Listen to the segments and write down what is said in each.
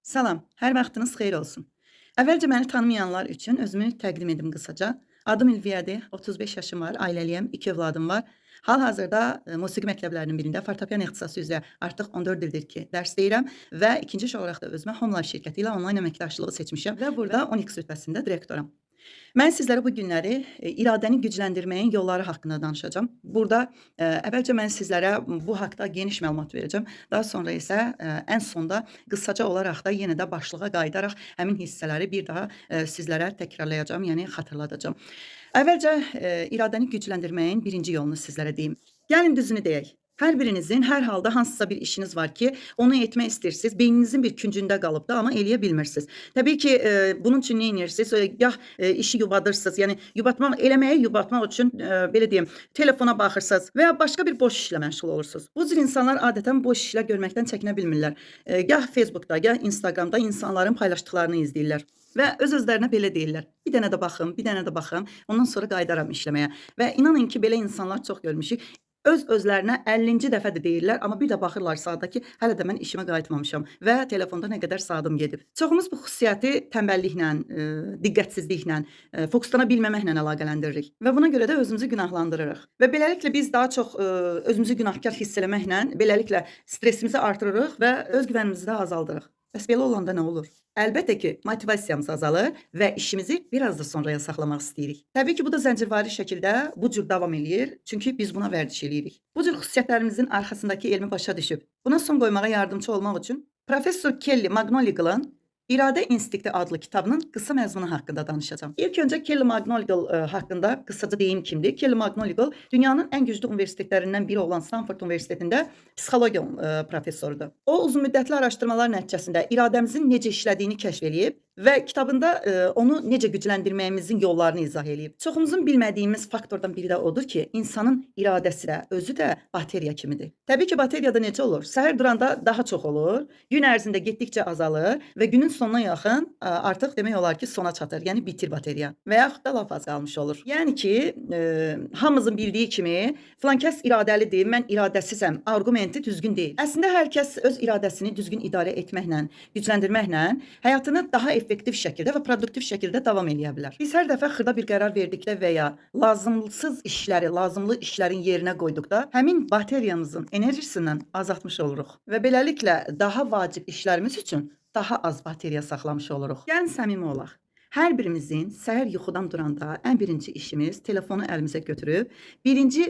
Salam, hər vaxtınız xeyir olsun. Əvvəlcə məni tanımayanlar üçün özümü təqdim edim qısaca. Adım Ülviyədir, 35 yaşım var, ailəliyəm, 2 övladım var. Hal-hazırda musiqi məktəblərinin birində fortepiano ixtisası üzrə artıq 14 ildir ki, dərs deyirəm və ikinci iş olaraq da özümə Home Life şirkəti ilə onlayn əməkdaşlığı seçmişəm və burada 12 rütbəsində direktoram. Mən sizlərə bu günləri iradəni gücləndirməyin yolları haqqında danışacağam. Burada əvvəlcə mən sizlərə bu haqda geniş məlumat verəcəm. Daha sonra isə ən sonda qısaca olaraq da yenə də başlığa qayıdaraq həmin hissələri bir daha sizlərə təkrarlayacağam, yəni xatırladacağam. Əvvəlcə iradəni gücləndirməyin birinci yolunu sizlərə deyim. Gəlin düzünü deyək. Hər birinizin hər halda hansısa bir işiniz var ki, onu etmək istəyirsiniz. Beyninizin bir küncündə qalıbdı, amma eləyə bilmirsiniz. Təbii ki, bunun üçün nə edirsiniz? Gah işi yubadırsınız. Yəni yubatmaq, eləməyi yubatmaq üçün belə deyim, telefona baxırsınız və ya başqa bir boş işlə məşğul olursunuz. Bu cür insanlar adətən boş işlər görməkdən çəkinə bilmirlər. Gah Facebookda, gah Instagramda insanların paylaşdıqlarını izləyirlər və öz özlərinə belə deyirlər: Bir dənə də baxım, bir dənə də baxım, ondan sonra qayıdaram işləməyə. Və inanın ki, belə insanlar çox görmüşük. Öz özlərinə 50-ci dəfə də deyirlər, amma bir də baxırlar saata ki, hələ də mən işimə qayıtmamışam və telefonda nə qədər saatım gedib. Çoxumuz bu xüsusiyyəti tənbəlliklə, diqqətsizliklə, fokuslana bilməməklə əlaqələndiririk və buna görə də özümüzü günahlandırırıq. Və beləliklə biz daha çox özümüzü günahkar hiss eləməklə, beləliklə stressimizi artırırıq və özgüvənimizi də azaldırıq. Bəs belə olanda nə olur? Əlbəttə ki, motivasiyamız azalır və işimizi biraz da sonraya saxlamaq istəyirik. Təbii ki, bu da zəncirvari şəkildə bu cür davam eləyir, çünki biz buna vərdiş eləyirik. Bu cür xüsusiyyətlərimizin arxasındakı elmi başa düşüb, buna son qoymağa yardımcı olmaq üçün Professor Kelly McGonigal'ın İradə İnstinkti adlı kitabının qısa məzmunu haqqında danışacağam. İlk öncə Kelly McGonigal haqqında qısaca deyim kimdir. Kelly McGonigal dünyanın ən güclü universitetlərindən biri olan Stanford Universitetində psixologiya professorudur. O uzunmüddətli araşdırmalar nəticəsində iradəmizin necə işlədiyini kəşf eləyib və kitabında onu necə gücləndirməyimizin yollarını izah eləyib. Çoxumuzun bilmədiyimiz faktordan biri də odur ki, insanın iradəsi də, özü də bateriya kimidir. Təbii ki, bateriyada necə olur? Səhər duranda daha çox olur, gün ərzində getdikcə azalır və günün sonuna yaxın artıq demək olar ki, sona çatır. Yəni bitir bateriya və yaxud da lap az qalmış olur. Yəni ki, hamımızın bildiyi kimi filan kəs iradəlidir, mən iradəsizəm arqumenti düzgün deyil. Əslində hər kəs öz iradəsini düzgün idarə etməklə, gücləndirməklə həyatını daha effektiv şəkildə və produktiv şəkildə davam eləyə bilər. Biz hər dəfə xırda bir qərar verdikdə və ya lazımsız işləri lazımlı işlərin yerinə qoyduqda həmin bateriyamızın enerjisindən azaltmış oluruq və beləliklə daha vacib işlərimiz üçün daha az bateriya saxlamış oluruq. Gəlin səmimi olaq. Hər birimizin səhər yuxudan duranda ən birinci işimiz telefonu əlimizə götürüb, birinci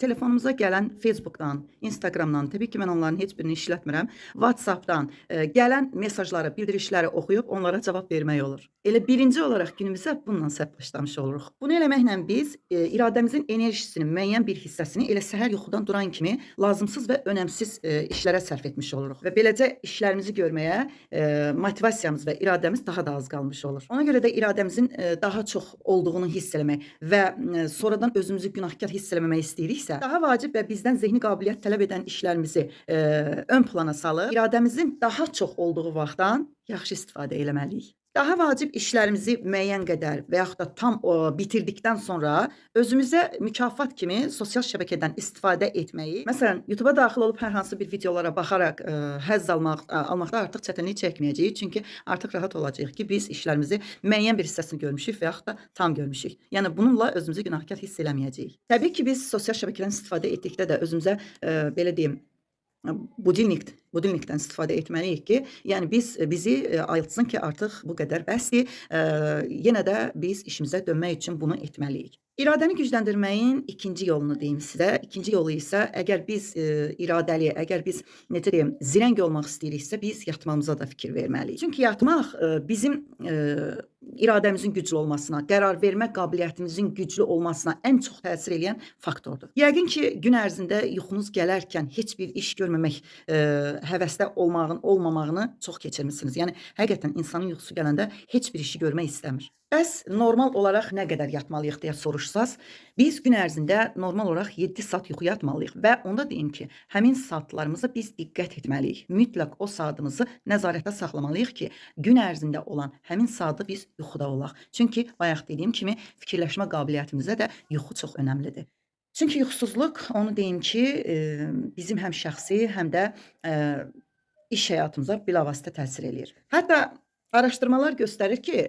telefonumuza gələn Facebookdan, Instagramdan, təbii ki, mən onların heç birini işlətmirəm, WhatsAppdan gələn mesajları, bildirişləri oxuyub onlara cavab vermək olur. Elə birinci olaraq günümüzə bununla səhv başlamış oluruq. Bunu eləməklə biz iradəmizin enerjisinin müəyyən bir hissəsini elə səhər yuxudan duran kimi lazımsız və önəmsiz işlərə sərf etmiş oluruq və beləcə işlərimizi görməyə motivasiyamız və iradəmiz daha da az qalmış olur. Ona görə də iradəmizin daha çox olduğunu hiss eləmək və sonradan özümüzü günahkar hiss eləməmək istəyiriksə, daha vacib və bizdən zehni qabiliyyət tələb edən işlərimizi ön plana salıb, iradəmizin daha çox olduğu vaxtdan yaxşı istifadə eləməliyik. Daha vacib işlərimizi müəyyən qədər və yaxud da tam bitirdikdən sonra özümüzə mükafat kimi sosial şəbəkədən istifadə etməyi, məsələn, YouTube-a daxil olub hər hansı bir videolara baxaraq həzz almaqda artıq çətinlik çəkməyəcəyik. Çünki artıq rahat olacağıq ki, biz işlərimizi müəyyən bir hissəsini görmüşük və yaxud da tam görmüşük. Yəni bununla özümüzü günahkar hiss eləməyəcəyik. Təbii ki, biz sosial şəbəkədən istifadə etdikdə də özümüzə belə deyim, budilnikdən istifadə etməliyik ki, yəni bizi ayıltsın ki, artıq bu qədər bəsdir. Yenə də biz işimizə dönmək üçün bunu etməliyik. İradəni gücləndirməyin ikinci yolunu deyim sizə. İkinci yolu isə əgər biz iradəli, əgər biz necə deyim, zirəng olmaq istəyiriksə, biz yatmamıza da fikir verməliyik. Çünki yatmaq bizim iradəmizin güclü olmasına, qərar vermə qabiliyyətimizin güclü olmasına ən çox təsir eləyən faktordur. Yəqin ki, gün ərzində yuxunuz gələrkən heç bir iş görməmək, həvəsdə olmağın, olmamağını çox keçirmisiniz. Yəni həqiqətən insanın yuxusu gələndə heç bir işi görmək istəmir. Bəs normal olaraq nə qədər yatmalıyıq deyə soruşsaz, biz gün ərzində normal olaraq 7 saat yuxu yatmalıyıq və onda deyim ki, həmin saatlarımıza biz diqqət etməliyik. Mütləq o saatımızı nəzarətdə saxlamalıyıq ki, gün ərzində olan həmin saatı biz yuxuda olaq. Çünki bayaq dediyim kimi fikirləşmə qabiliyyətimizə də yuxu çox önəmlidir. Çünki yuxusuzluq, onu deyim ki, bizim həm şəxsi, həm də iş həyatımıza bilavasitə təsir eləyir. Hətta araşdırmalar göstərir ki,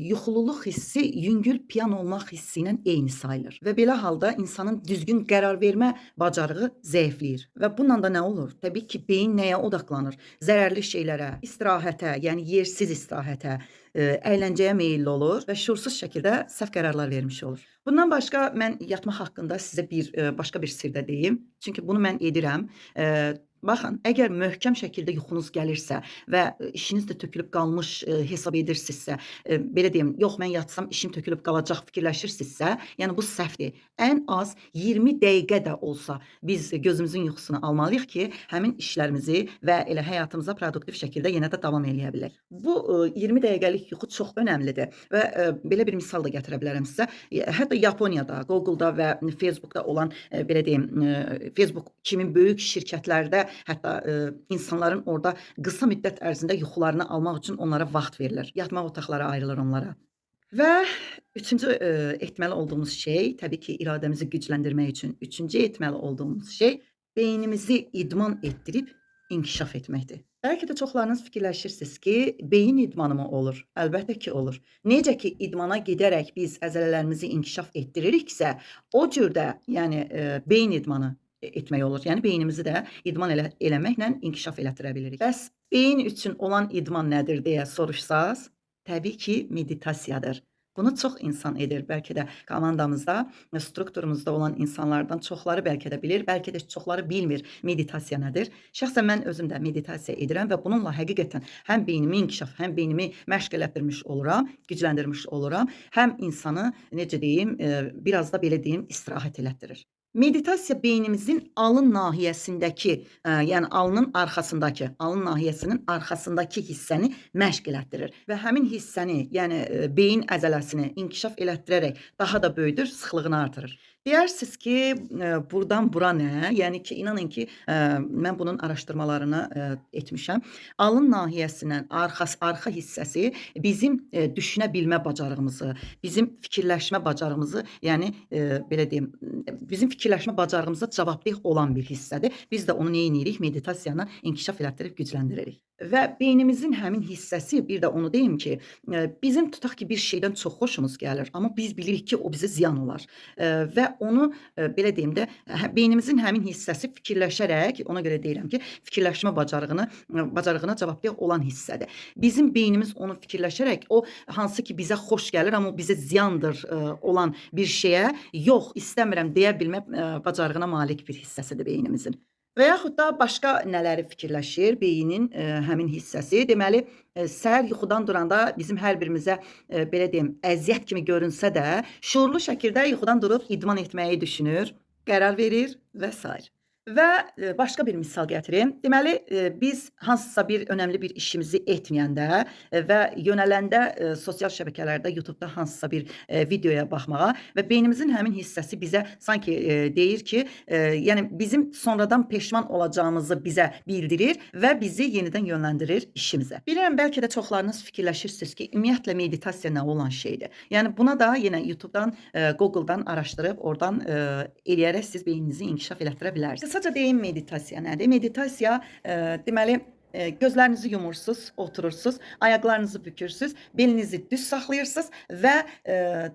yuxululuq hissi yüngül piyan olmaq hissi ilə eyni sayılır və belə halda insanın düzgün qərar vermə bacarığı zəifləyir. Və bununla da nə olur? Təbii ki, beyin nəyə odaqlanır? Zərərli şeylərə, istirahətə, yəni yersiz istirahətə, əyləncəyə meyilli olur və şüursuz şəkildə səhv qərarlar vermiş olur. Bundan başqa mən yatmaq haqqında sizə bir başqa bir sir də deyim. Çünki bunu mən edirəm. Baxın, əgər möhkəm şəkildə yuxunuz gəlirsə və işiniz də tökülüb qalmış hesab edirsinizsə, belə deyim, yox mən yatsam işim tökülüb qalacaq fikirləşirsinizsə, yəni bu səhvdir. Ən az 20 dəqiqə də olsa biz gözümüzün yuxusunu almalıyıq ki, həmin işlərimizi və elə həyatımıza produktiv şəkildə yenə də davam eləyə bilək. Bu 20 dəqiqəlik yuxu çox önəmlidir və belə bir misal da gətirə bilərəm sizə. Hətta Yaponiyada, Google'da və Facebook'da olan belə deyim, Facebook kimi böyük şirkətlərdə hətta insanların orada qısa müddət ərzində yuxularını almaq üçün onlara vaxt verilir. Yatmaq otaqları ayrılır onlara. Və üçüncü etməli olduğumuz şey, təbii ki, iradəmizi gücləndirmək üçün üçüncü etməli olduğumuz şey beynimizi idman etdirib inkişaf etməkdir. Bəlkə də çoxlarınız fikirləşirsiniz ki, beyin idmanı mı olur? Əlbəttə ki, olur. Necə ki, idmana gedərək biz əzələlərimizi inkişaf etdiririksə, o cür də, yəni beyin idmanı etmək olur. Yəni beynimizi də idman eləməklə inkişaf elətdirə bilirik. Bəs beyin üçün olan idman nədir deyə soruşsaz, təbii ki, meditasiyadır. Bunu çox insan edir. Bəlkə də komandamızda, strukturumuzda olan insanlardan çoxları bəlkə də bilir, bəlkə də çoxları bilmir meditasiya nədir. Şəxsən mən özüm də meditasiya edirəm və bununla həqiqətən həm beynimi inkişaf, həm beynimi məşq elətdirmiş oluram, gücləndirmiş oluram, həm insanı necə deyim, biraz da belə deyim, istirahət elətdirir. Meditasiya beynimizin alın nahiyəsindəki, yəni alnın arxasındakı, alın nahiyəsinin arxasındakı hissəni məşq elətdirir və həmin hissəni, yəni beyin əzələsini inkişaf elətdirərək daha da böyüdür, sıxlığını artırır. Deyərsiniz ki, buradan bura nə? Yəni ki, inanın ki, mən bunun araşdırmalarını etmişəm. Alın nahiyəsinin arxa hissəsi bizim düşünə bilmə bacarığımızı, bizim fikirləşmə bacarığımızı, yəni belə deyim, bizim fikirləşmə bacarığımıza cavabdeh olan bir hissədir. Biz də onu nə edirik? Meditasiya ilə inkişaf elətdirib gücləndiririk. Və beynimizin həmin hissəsi, bir də onu deyim ki, bizim tutaq ki, bir şeydən çox xoşumuz gəlir, amma biz bilirik ki, o bizə ziyan olar. Və onu belə deyim də, beynimizin həmin hissəsi fikirləşərək, ona görə deyirəm ki, fikirləşmə bacarığına cavabdeh olan hissədir. Bizim beynimiz onu fikirləşərək, o hansı ki bizə xoş gəlir, amma o bizə ziyandır olan bir şeyə yox, istəmirəm deyə bilmə bacarığına malik bir hissəsidir beynimizin. Və yaxud da başqa nələri fikirləşir beynin həmin hissəsi. Deməli, səhər yuxudan duranda bizim hər birimizə belə deyim, əziyyət kimi görünsə də, şuurlu şəkildə yuxudan durub idman etməyi düşünür, qərar verir və sair. Və başqa bir misal gətirim. Deməli, biz hansısa bir önəmli bir işimizi etməyəndə və yönələndə sosial şəbəkələrdə, YouTube-da hansısa bir videoya baxmağa və beynimizin həmin hissəsi bizə sanki deyir ki, yəni bizim sonradan peşman olacağımızı bizə bildirir və bizi yenidən yönləndirir işimizə. Bilirəm, bəlkə də çoxlarınız fikirləşirsiniz ki, ümumiyyətlə meditasiya nə olan şeydir? Yəni buna da yenə YouTube-dan, Google-dan araşdırıb oradan eləyərək siz beyninizi inkişaf elətdirə bilərsiniz. Qısaca deyim meditasiya nədir? Meditasiya deməli, gözlərinizi yumursuz, oturursunuz, ayaqlarınızı bükürsüz, belinizi düz saxlayırsınız və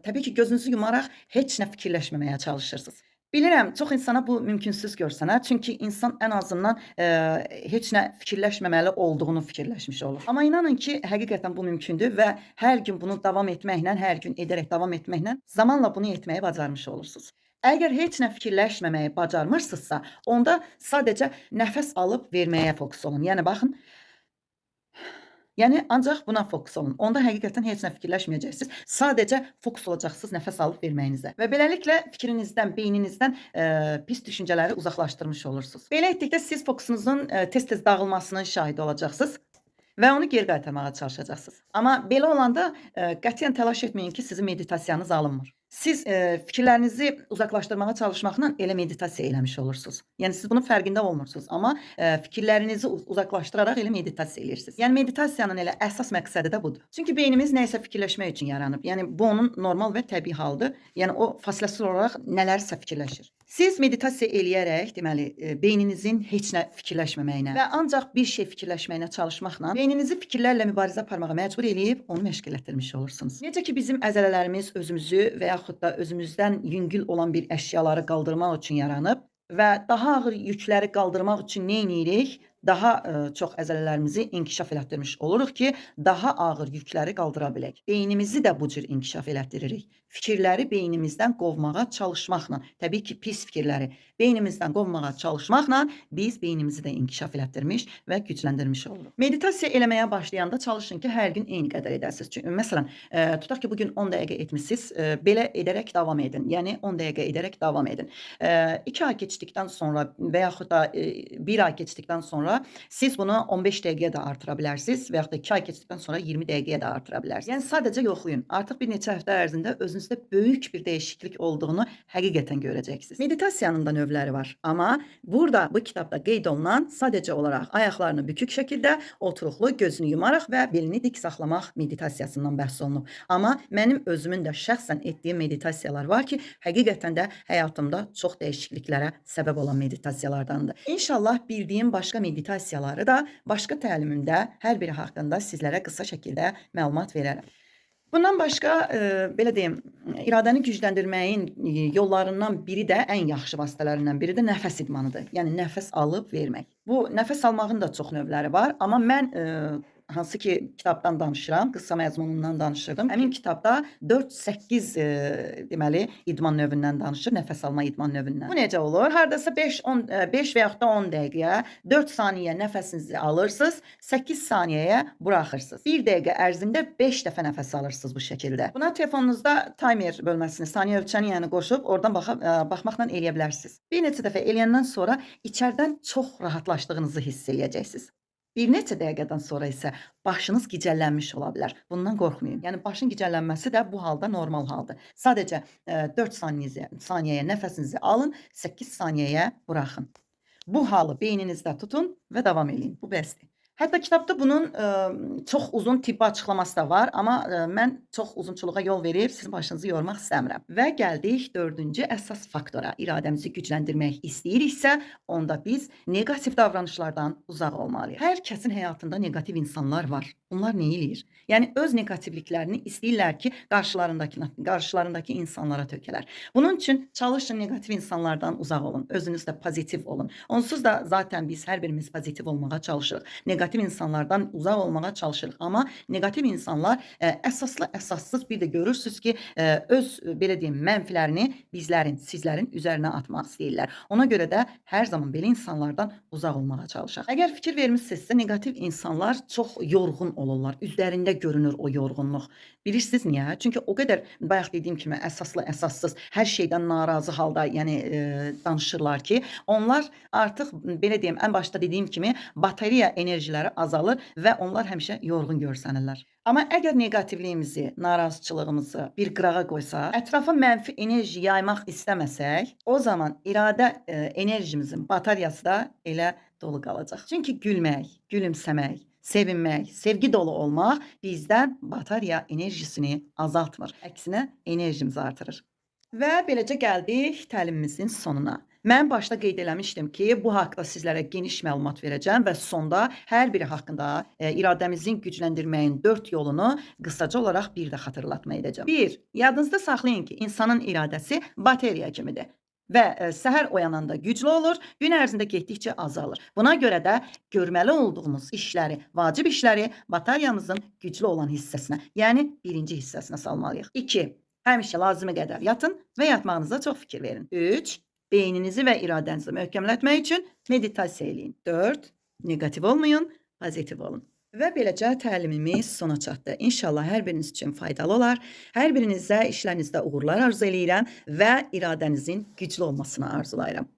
təbii ki, gözünüzü yumaraq heç nə fikirləşməməyə çalışırsınız. Bilirəm, çox insana bu mümkünsüz görsənər, çünki insan ən azından heç nə fikirləşməməli olduğunu fikirləşmiş olur. Amma inanın ki, həqiqətən bu mümkündür və hər gün bunu davam etməklə, hər gün edərək davam etməklə zamanla bunu etməyi bacarmış olursunuz. Əgər heç nə fikirləşməməyi bacarmırsınızsa, onda sadəcə nəfəs alıb verməyə fokus olun. Yəni baxın, yəni ancaq buna fokus olun. Onda həqiqətən heç nə fikirləşməyəcəksiniz. Sadəcə fokus olacaqsınız nəfəs alıb verməyinizə. Və beləliklə fikrinizdən, beyninizdən pis düşüncələri uzaqlaşdırmış olursunuz. Belə etdikdə siz fokusunuzun tez-tez dağılmasının şahidi olacaqsınız və onu geri qaytarmağa çalışacaqsınız. Amma belə olanda qətiyyən təlaş etməyin ki, sizin meditasiyanız alınmır. Siz fikirlərinizi uzaqlaşdırmağa çalışmaqla elə meditasiya eləmiş olursunuz. Yəni siz bunun fərqində olmursunuz, amma fikirlərinizi uzaqlaşdıraraq elə meditasiya eləyirsiniz. Yəni meditasiyanın elə əsas məqsədi də budur. Çünki beynimiz nəyisə fikirləşmək üçün yaranıb. Yəni bu onun normal və təbii halıdır. Yəni o fasiləsiz olaraq nələrisə fikirləşir. Siz meditasiya eləyərək, deməli, beyninizin heç nə fikirləşməməyinə və ancaq bir şey fikirləşməyinə çalışmaqla beyninizi fikirlərlə mübarizə aparmağa məcbur eləyib onu məşğul etdirmiş olursunuz. Necə ki bizim əzələlərimiz özümüzü və yaxud da özümüzdən yüngül olan bir əşyaları qaldırmaq üçün yaranıb və daha ağır yükləri qaldırmaq üçün nə edirik? Daha çox əzələlərimizi inkişaf elətdirmiş oluruq ki, daha ağır yükləri qaldıra bilək. Beynimizi də bu cür inkişaf elətdiririk. Fikirləri beynimizdən qovmağa çalışmaqla, təbii ki, pis fikirləri beynimizdən qovmağa çalışmaqla biz beynimizi də inkişaf elətdirmiş və gücləndirmiş oluruq. Meditasiya eləməyə başlayanda çalışın ki, hər gün eyni qədər edəsiniz. Çünki məsələn, tutaq ki, bu gün 10 dəqiqə etmisiniz, belə edərək davam edin. Yəni 10 dəqiqə edərək davam edin. 2 ay keçdikdən sonra və yaxud da 1 ay keçdikdən sonra siz bunu 15 dəqiqəyə də artıra bilərsiniz və yaxud da 2 ay keçdikdən sonra 20 dəqiqəyə də artıra bilərsiniz. Yəni sadəcə yoxlayın. Artıq bir neçə həftə ərzində özünüzdə böyük bir dəyişiklik olduğunu həqiqətən görəcəksiniz. Meditasiyanın da növləri var, amma burada bu kitabda qeyd olunan sadəcə olaraq ayaqlarını bükük şəkildə oturuqlu, gözünü yumaraq və belini dik saxlamaq meditasiyasından bəhs olunub. Amma mənim özümün də şəxsən etdiyim meditasiyalar var ki, həqiqətən də həyatımda çox dəyişikliklərə səbəb olan meditasiyalardandır. İnşallah bildiyim başqa meditasiyaları da başqa təlimimdə hər biri haqqında sizlərə qısa şəkildə məlumat verərəm. Bundan başqa, belə deyim, iradəni gücləndirməyin yollarından biri də, ən yaxşı vasitələrindən biri də nəfəs idmanıdır. Yəni nəfəs alıb vermək. Bu nəfəs almağın da çox növləri var, amma mən hansı ki kitabdan danışıram, qısa məzmunundan danışırdım. Həmin kitabda 4-8 deməli idman növündən danışır, nəfəs alma idman növündən. Bu necə olur? Hardasa 5-10 5 və yaxud da 10 dəqiqəyə 4 saniyə nəfəsinizi alırsınız, 8 saniyəyə buraxırsınız. 1 dəqiqə ərzində 5 dəfə nəfəs alırsınız bu şəkildə. Buna telefonunuzda timer bölməsini, saniyə ölçəni yəni qoşub oradan baxmaqla eləyə bilərsiniz. Bir neçə dəfə eləyəndən sonra içərdən çox rahatlaşdığınızı hiss eləyəcəksiniz. Bir neçə dəqiqədən sonra isə başınız gicəllənmiş ola bilər. Bundan qorxmayın. Yəni başın gicəllənməsi də bu halda normal haldır. Sadəcə 4 saniyəyə nəfəsinizi alın, 8 saniyəyə buraxın. Bu halı beyninizdə tutun və davam eləyin. Bu bəsdir. Hətta kitabda bunun çox uzun tibbi açıqlaması da var, amma mən çox uzunçuluğa yol verib sizin başınızı yormaq istəmirəm. Və gəldik 4-cü əsas faktora. İradəmizi gücləndirmək istəyiriksə, onda biz neqativ davranışlardan uzaq olmalıyıq. Hər kəsin həyatında neqativ insanlar var. Bunlar nə eləyir? Yəni öz neqativliklərini istəyirlər ki, qarşılarındakı insanlara tökələr. Bunun üçün çalışın neqativ insanlardan uzaq olun. Özünüz də pozitiv olun. Onsuz da zaten biz hər birimiz pozitiv olmağa çalışırıq. Neqativ insanlardan uzaq olmağa çalışırıq. Amma neqativ insanlar əsaslı, əsassız bir də görürsünüz ki, öz belə deyim, mənfilərini bizlərin, sizlərin üzərinə atmaq istəyirlər. Ona görə də hər zaman belə insanlardan uzaq olmağa çalışaq. Əgər fikir vermişsinizsə, neqativ insanlar çox yorğun olurlar. Üzlərində görünür o yorğunluq. Bilirsiniz niyə? Çünki o qədər bayaq dediyim kimi əsaslı, əsassız hər şeydən narazı halda, yəni danışırlar ki, onlar artıq belə deyim, ən başda dediyim kimi batareya enerjiləri azalır və onlar həmişə yorğun görsənirlər. Amma əgər neqativliyimizi, narazıçılığımızı bir qırağa qoysaq, ətrafa mənfi enerji yaymaq istəməsək, o zaman iradə enerjimizin bataryası da elə dolu qalacaq. Çünki gülmək, gülümsəmək, sevinmək, sevgi dolu olmaq bizdən batarya enerjisini azaltmır. Əksinə enerjimizi artırır. Və beləcə gəldik təlimimizin sonuna. Mən başda qeyd eləmişdim ki, bu haqda sizlərə geniş məlumat verəcəm və sonda hər biri haqqında iradəmizin gücləndirməyin 4 yolunu qısaca olaraq bir də xatırlatma edəcəm. 1. Yadınızda saxlayın ki, insanın iradəsi bateriya kimidir və səhər oyananda güclü olur, gün ərzində getdikcə azalır. Buna görə də görməli olduğumuz işləri, vacib işləri bataryamızın güclü olan hissəsinə, yəni birinci hissəsinə salmalıyıq. 2. Həmişə lazımi qədər yatın və yatmağınıza çox fikir verin. 3. Beyninizi və iradənizi möhkəmlətmək üçün meditasiya eləyin. 4. Neqativ olmayın, pozitiv olun. Və beləcə təlimimiz sona çatdı. İnşallah hər biriniz üçün faydalı olar. Hər birinizə işlərinizdə uğurlar arzu eləyirəm və iradənizin güclü olmasını arzulayıram.